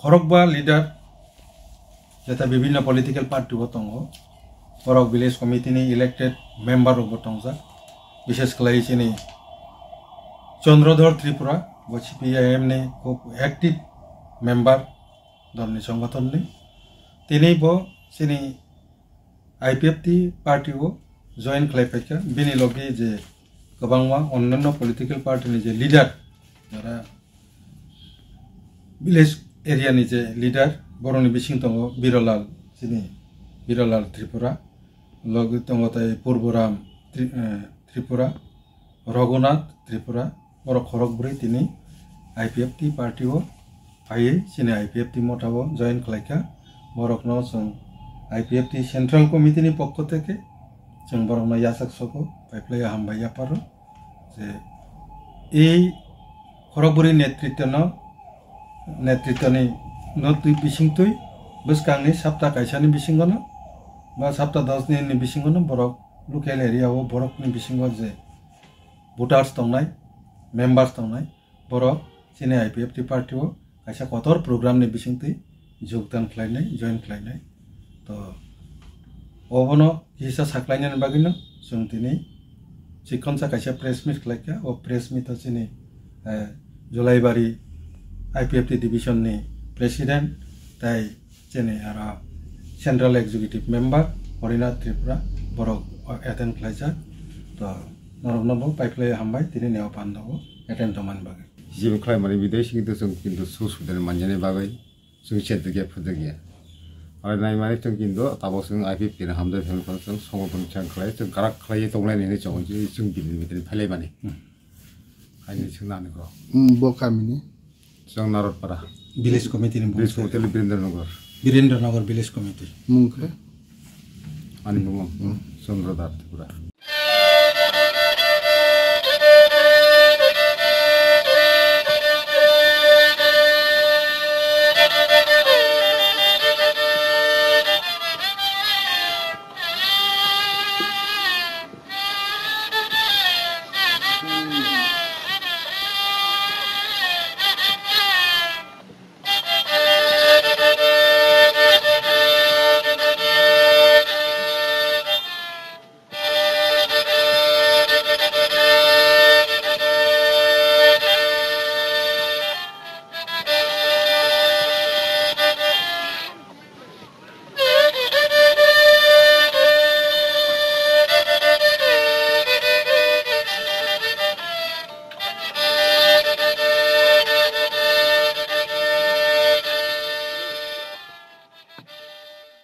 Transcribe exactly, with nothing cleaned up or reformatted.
khorokba leader jeta bibhinno political party o tongo, borok village committee ni elected member rok bo tongjak, bishes khlai chini Chandradhar Tripura, bo C P I M ni khub active member dol ni songothon ni, tini bo chini I P F T party o join khlai phaikha, bini logi je kwbangma onnanno political party ni je leader, jara village area ni je leader, borokni bising tongo Birolal, chini Birolal Tripura, logi tongo tai Purboram Tri-, eh, Tripura, Raghunath Tripura, borok khorok bwrwi tini I P F T party o phaiwi chini I P F T motha o join khlaikha. Borokno chwng I P F T Central Committee ni pokho theke chwng borokno yachak soko, pai phlai hambai yapharo. Je ei khorok bwrwi netritwno, netritwni no twi bising twi bwskangni sapta kaisani bisingono ba sapta dos ni bisingono borok local area o borokni bisingo je voters tongnai, members tongnai, borok chini I P F T party o kaisa kotor program ni bisingtwi jogdan khlainai, join khlainai. To obono kisa saklainani bagwino chwng tini chikonsa kaisa press meet khlaikha. O press meet o chini, eh, Julaibari I P F T division ni president tai chini aro Central Executive Member Harinath Tripura borok attend khlaijak. To norokno bo paiphlai hambai tini neo pando bo attend tongmani bagwi. Jim khlai mani bidai sing to chwng kintu su sudani manjani bagwi chwng chente gya phuda gya. Aro nai mani chwng kintu tabok chwng I P F T ni hamjai phai phano chwng songothon chang khlai chwng karak khlai tonglai nini chwng chwng bini bini phailai mani. Hmm. Ani chwng nani ko. Hmm, bo kamini. Chwng Narodpara. Village committee ni Village bumung committee Birendra Nagar. Birendra Nagar Village Committee. Mung khe? Ani bumung. Hmm. Chandra Dar Tripura.